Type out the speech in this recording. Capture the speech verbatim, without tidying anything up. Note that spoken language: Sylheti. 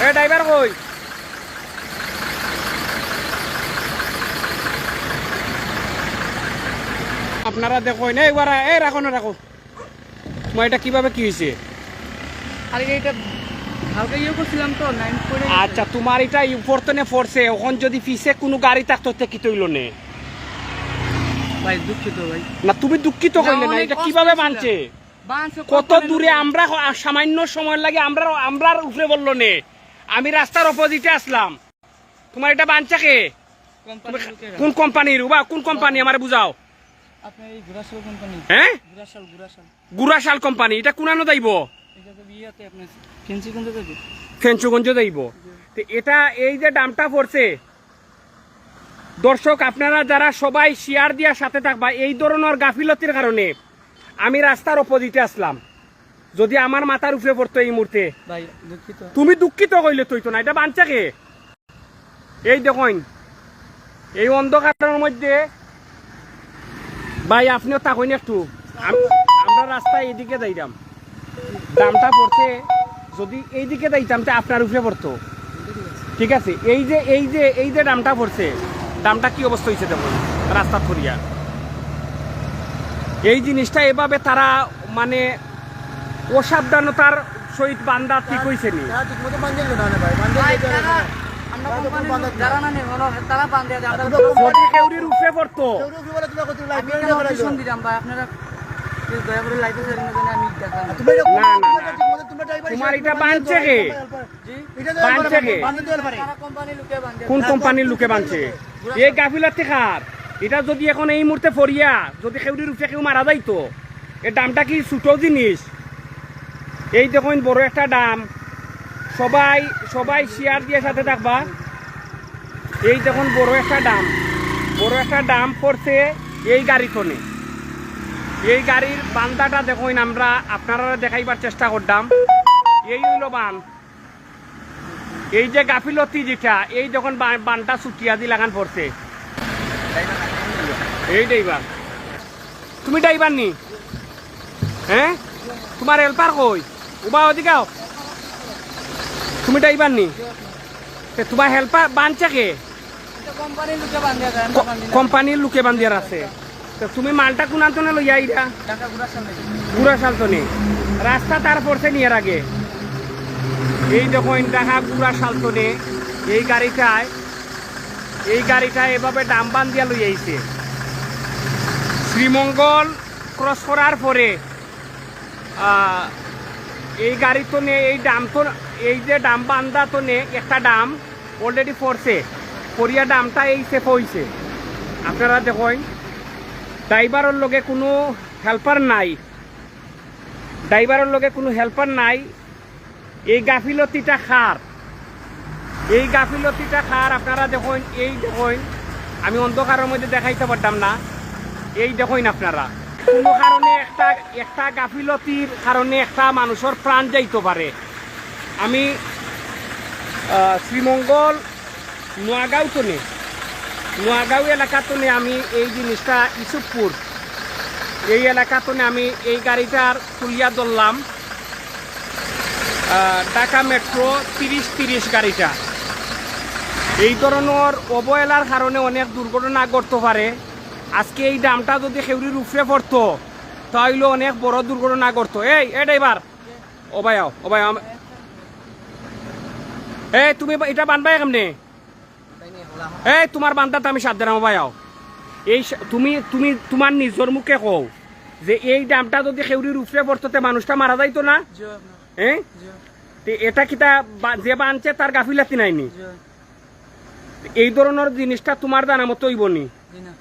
এ ড্রাইভার কই? আপনারা দেখইন, এই ওরা, এই রাখো না, রাখো। তোমার এটা কিভাবে কি হইছে? আরে, এটা হালকা ইয়ে করছিলাম তো, নাইন পড়ে গেছে। আচ্ছা, তোমার এটা উপর তনে পড়ছে, অখন যদি পিছে কুনু গাড়ি থাকতো, তে কিতা অইলো নে? ভাই, দুঃখিত ভাই। না, তুমি দুঃখিত না, কইলে না, অনেক এটা কষ্ট কিভাবে হইছিল। বানছে? বানছে, কত কপালে দূরে লুকে। আমরা হ-, সামান্য সময় লাগে আমরা, আমরার উপরে পড়লো নে। আমি রাস্তার অপোজিটে আসলাম। তোমার এটা বানছে কে? কোম্পানির তুমি লোকেরা। কোন কোম্পানির? উবা, কোন কোম্পানি? আমারে বুঝাও। আপনার এই ঘোড়াশাল কোম্পানি। হ্যাঁ? ঘোড়াশাল, ঘোড়াশাল। গুড়াশাল কোম্পানি। এটা কোনানো যাইবো? এটা তো ইয়াতে আপনার ফেঞ্চুগঞ্জ যাইবো। ফেঞ্চুগঞ্জ যাইবো। জি। তো এটা এই যে ডামটা পড়ছে, দর্শক আপনারা যারা সবাই শেয়ার দিয়া সাথে থাকবা, এই ধরনের গাফিলতির কারণে আমি রাস্তার অপোজিটে আসলাম। যদি আমার মাথার উপরে পড়তো এই মুহূর্তে, ভাই, দুঃখিত। তুমি দুঃখিত কইলে তো অইতো না, এটা বানছে কে? এই দেখইন, এই অন্ধকারের মধ্যে, ভাই, আপনিও তাকইন একটু। আম-, আমরা রাস্তা এইদিকে যাইরাম, ডামটা পড়ছে, যদি এইদিকে যাইতাম, তে আপনার উপরে পড়তো। ঠিক আছে, এই যে, এই যে, এই যে ডামটা পড়ছে, ডামটা কি অবস্থা হইছে দেখইন, রাস্তা থরিয়া। এই জিনিসটা এভাবে তারা, মানে, অসাবধানতার সহিত বান্দা ঠিক হইছে নি। তারা ঠিকমতো বান্ধে দিল না, না ভাই, বান্ধে ভাই, দিল না। তারা, আমরা তারা তো কোম্পানির বান্ধে লোক, না। যারা না নির্মাণ, তারা বান্ধে দেয়, আমরা যদি কেউরির উপরে পড়তো। কেউরির উপরে পড়লে তোমরা কত লাইভ আমি করে কেন ফেলাইছো? অবজেকশন দিলাম ভাই, আপনারা প্লিজ দয়া করে লাইভে ছাড়েন না, জানি আমি দেখান। আর তোমরা এটা না, না, তোমরা না। ঠিকমতো তোমরা ড্রাইভার তোমার হিসেবে এটা বান্ধে বানছে কে? হেল্পার। জি? এটা তো বানছে হেল্পার, কে? বান্ধে তো হেল্পারে। তারা কোম্পানির লোকে বান্ধে। কোন কোম্পানির লোকে বানছে? এই গাফিলতি কার? এটা যদি এখন এই মুহূর্তে পড়িয়া যদি কেউরির উপরে কেউ মারা যাইতো, এ ডামটা কি ছোট জিনিস? এই দেখইন বড় একটা ডাম, সবাই, সবাই শেয়ার দিয়া সাথে থাকবা। এই দেখইন বড় একটা ডাম, বড় একটা ডাম পড়ছে এই গাড়ি তনে। এই গাড়ির বান্দাটা দেখইন, আমরা আপনারারে দেখাইবার চেষ্টা করলাম। এই অইলো বান। এই যে গাফিলতি যেটা, এই দেখইন বা-, বানটা ছুটিয়া দি লাগান পড়ছে। এই ড্রাইভার, তুমি ড্রাইভার নি? হ্যাঁ, তোমার হেল্পার কই? উবা ওদিকে আও। তুমি ড্রাইভার নি? তে তোমার হেল্পার বানছে কে? এটা কোম্পানির লোকে বান্ধে দেয়, আমরা ক-, বান্ধি না। কোম্পানির লোকে বান্ধিয়ার আছে। তো তুমি মালটা কোনান তনে লইয়া আইরা? ঢাকা ঘোড়াশাল থেকে। ঘোড়াশাল তনে। রাস্তা তার পড়ছে নি এর আগে? এই দেখইন ঢাকা ঘোড়াশাল তনে এই গাড়িটায়, এই গাড়িটায় এভাবে ডাম বান্ধিয়া লইয়া আইছে। শ্রীমঙ্গল ক্রস করার পরে, আহ, এই গাড়ি তনে, এই ডাম তো, এই যে ডাম বান্দা তনে একটা ডাম already পড়ছে, পড়িয়া ডামটা এই সেফ হইছে। আপনারা দেখইন, ড্রাইভারর লগে কুনু হেল্পার নাই, ড্রাইভারর লগে কুনু হেল্পার নাই। এই গাফিলতিটা কার? এই গাফিলতিটা কার? আপনারা দেখইন, এই দেখইন, আমি অন্ধকারের মধ্যে দেখাইতে পারতাম না। এই দেখইন আপনারা, কুনু কারণে একটা, একটা গাফিলতির কারণে একটা মানুষর প্রাণ যাইতো পারে। আমি, আহ, শ্রীমঙ্গল নোয়াগাঁও তনে, নোয়াগাঁও এলাকা তনে আমি এই জিনিসটা ইসুফপুর, এই এলাকা তনে আমি এই গাড়িটার তুলিয়া ধরলাম, আহ, ঢাকা মেট্রো তিরিশ তিরিশ গাড়িটা। এই ধরনের অবহেলার কারণে অনেক দুর্ঘটনা ঘটতো পারে। আজকে এই ডামটা যদি কেউরির উপরে পড়তো, তাইলে অনেক বড় দুর্ঘটনা ঘটতো। এই, এ ড্রাইভার, ও ভাই আও, ও ভাই আও। এই, তুমি বা-, এটা বানবায় কেমনে? এই, তোমার বান্দাত আমি সাথ দিলাম, ও ভাই আও। এই সা-, তুমি, তুমি তোমার নিজর মুখে কও যে এই ডামটা যদি কেউরির উপরে পড়তো, তে মানুষটা মারা যাইতো না? জি, আপনার। হ্যাঁ? জি। তে এটা কিতা বা-, যে বানছে তার গাফিলাতি নাইনি? জি। এই ধরনের জিনিসটা তোমার জানা মতো অইবো নি? জি না।